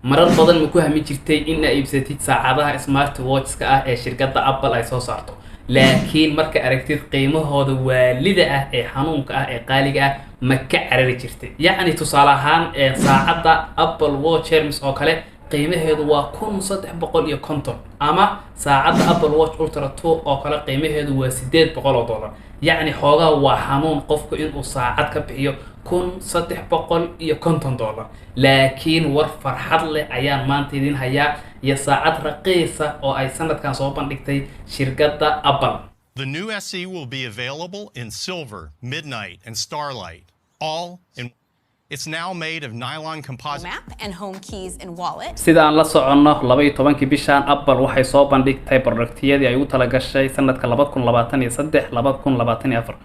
Marar badan ma ku hami jirtay in aad iibsatid saacadaha smart watch-ka ah ee shirkadda Apple ay soo saarto, laakiin marka aragtid qiimahooda waalida ah ee xanuunka ah ee qaaliga ah, ma ka carari jirtay? Yacni tusaale ahaan, saacadda Apple Watch Hermes oo kale qiimaheedu waa 1350, ama saacadda Apple Watch Ultra 2 oo kale qiimaheedu waa $800. Yacni xoogaa waa xanuun qofku inuu saacad ka bixiyo $1350. Laakiin war farxad leh ayaan maanta idin hayaa iyo saacad raqiisa oo ay sanadkan soo bandhigtay shirkadda Apple. The new SE will be available in silver, midnight, and starlight, all in. It's now made of nylon composite. Map and home keys and wallet. Sida aan la soconno, 12-kii bishan Apple waxay soo bandhigtay productiyadii ay ugu talagashay sanadka 2023, 2024,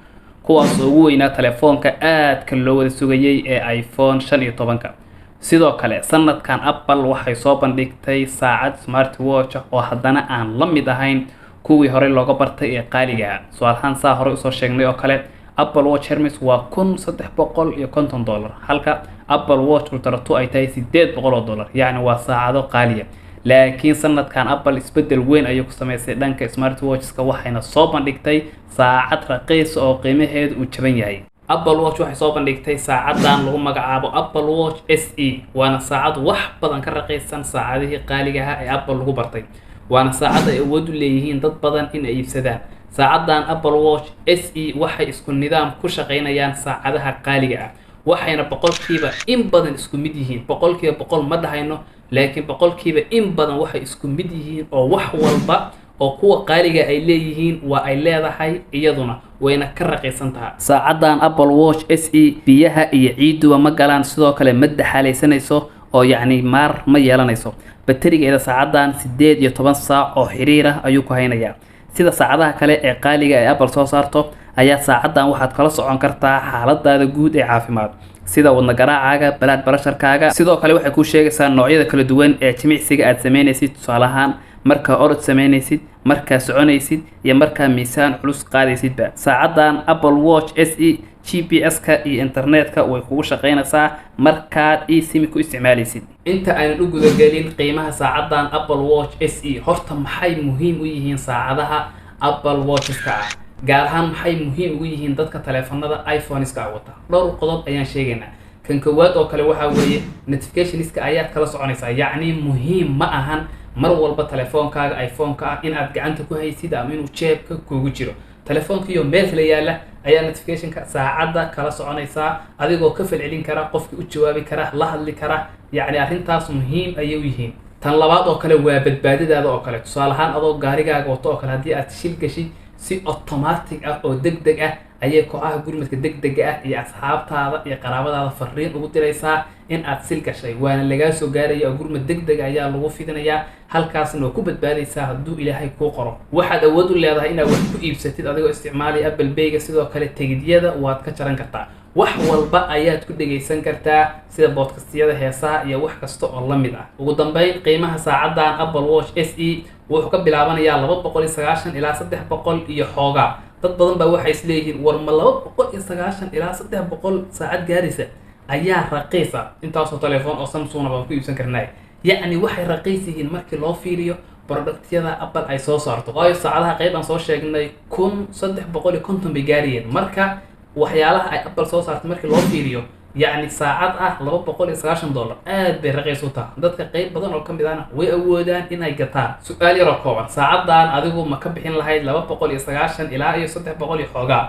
kuwaas oo ugu weynaa telefoonka aadka loo wada sugayay ee iPhone 15-ka. Sidoo kale sanadkan Apple waxay soo bandhigtay saacad smart watch oo haddana aan la mid ahayn kuwii horey looga bartay ee qaaliga ah. Su-aalahaan saa horey usoo sheegnay oo kale, Apple Watch Hermes waa $1350, halka Apple Watch Ultra 2 ay tahay $800. Yacni waa saacado qaaliya, laakiin sanadkan Apple isbedel weyn ayay ku sameysay dhanka smart watchska, waxayna soo bandhigtay saacad raqiis oo qiimaheedu uu jaban yahay. Apple Watch waxay soo bandhigtay saacadan lagu magacaabo Apple Watch SE, waana saacad wax badan ka raqiisan saacadihii qaaliga ahaa ee Apple lagu bartay, waana saacad ay awood u leeyihiin dad badan in ay iibsadaan. Saacadan Apple Watch SE waxay isku nidaam ku shaqaynayaan saacadaha qaaliga ah, waxayna boqolkiiba in badan isku mid yihiin. 100% ma dhahayno, laakiin boqolkiiba in badan waxay isku mid yihiin oo wax walba oo kuwa qaaliga ay leeyihiin waa ay leedahay iyaduna, wayna ka raqiisan tahay. Saacadan Apple Watch SE biyaha iyo ciiduba ma galaan, sidoo kale ma daxaalaysanayso oo yacni maar ma yeelanayso. Baterigeeda saacadan 18 saac oo xiriir ah ayuu ku haynayaa. Sida saacadaha kale ee qaaliga ee Apple soo saarto ayaa saacadan waxaad kala socon kartaa xaaladaada guud ee caafimaad, sida wadna garaacaaga, blood pressurekaaga. Sidoo kale waxay kuu sheegaysaa noocyada kala duwan ee jimicsiga aad sameynaysid, tusaale ahaan markaa orod sameynaysid, markaa soconaysid iyo markaa miisaan culus qaadaysidba. Saacadan Apple Watch SE GPS-ka iyo internetka way kugu shaqaynaysaa markaad eSIM ku isticmaalaysid. Inta aanan u gudagelin qiimaha saacadan Apple Watch SE, horta maxay muhiim u yihiin saacadaha Apple Watcheska ah? Gaar ahaan maxay muhiim ugu yihiin dadka taleefanada iPhoneska wata? Dhowr qodob ayaan sheegaynaa. Kan koowaad oo kale waxaa weeye notificationska ayaad kala soconaysaa. Yacni muhiim ma ahan mar walba telefoonkaaga iPhone-ka ah in aad gacanta ku haysid ama inuu jeebka kugu jiro. Telefoonkiiyo meel kala yaala ayaa notificationka saacadda kala soconaysaa, adigoo ka falcelin kara, qofkii u jawaabi kara, la hadli kara. Yacni arrintaas muhiim ayay u yihiin. Tan labaad oo kale waa badbaadadaada oo kale. Tusaale ahaan, adoo gaarigaaga wato oo kale, haddii aad shil gashid, si automatic ah oo deg deg ah ayay kooxaha gurmadka deg dega ah iyo asxaabtaada iyo qaraabadaada fariin ugu diraysaa in aad sil gashay, waana lagaa soo gaaraya oo gurmad deg deg ayaa lagu fidinayaa. Halkaasna waa ku badbaadaysaa hadduu Ilaahay kuu qoro. Waxaad awood u leedahay inaad wax ku iibsatid adigoo isticmaalaya Apple Payga. Sidoo kale tigidyada waad ka jaran kartaa. Wax walba ayaad ku dhegaysan kartaa, sida podcastiyada, heesaha iyo wax kasta oo la mid ah. Ugu dambeyn, qiimaha saacadan Apple Watch SE wuxuu ka bilaabanayaa 290 ilaa 300 iyo xoogaa. Dad badan baa waxay isleeyihiin, war ma 290 ilaa 300 saacad gaaraysa ayaa raqiisa? Intaasoo telefoon oo Samsung baan ku iibsan karnaa. Yacni waxay raqiis yihiin markii loo fiiriyo productyada Apple ay soo saarto, waayo saacadaha qayb aan soo sheegnay 1350 bay gaarayeen. Marka waxyaalaha ay Apple soo saartay markii loo fiiriyo, yacni saacad ah $290 aad bay raqiis u tahay. Dadka qayb badan oo ka mid ahna way awoodaan inay gataan. Su-aal yaroo kooban: saacadan adigu ma ka bixin lahayd 290 ilaa iyo 300 iyo xoogaa?